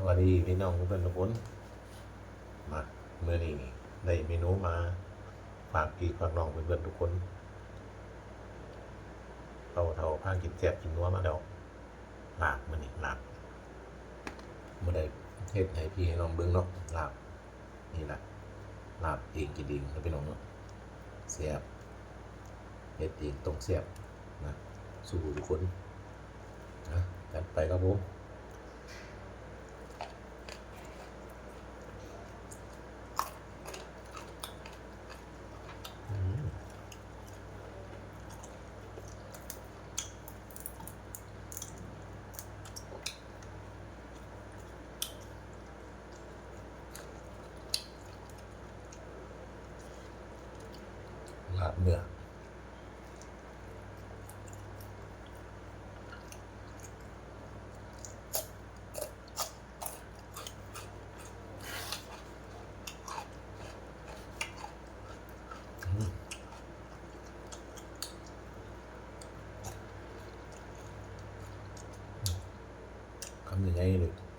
ສະບາຍດີພີ່ນ້ອງເພື່ອນທຸກຄົນ ມາ ມື້ນີ້ໄດ້ເມນູມາຝາກພີ່ຝາກນ້ອງເພື່ອນໆທຸກຄົນ ເຖົ້າໆພາກິນແຊບກິນນົວມາແລ້ວ ລາບ ມື້ນີ້ລາບ ບໍ່ໄດ້ເຮັດໃຫ້ພີ່ໃຫ້ນ້ອງເບິ່ງເນາະ ລາບ ນີ້ລະ ລາບເອງກິນເອງເນາະພີ່ນ້ອງເນາະ ແຊບ ເຮັດເອງຕ້ອງແຊບນະ ສູ້ທຸກຄົນ ນະ ຈັດໄປຄັບຜົມ. ລາບເນື້ອ ຄຳໃຫຍ່ໆເລີຍ.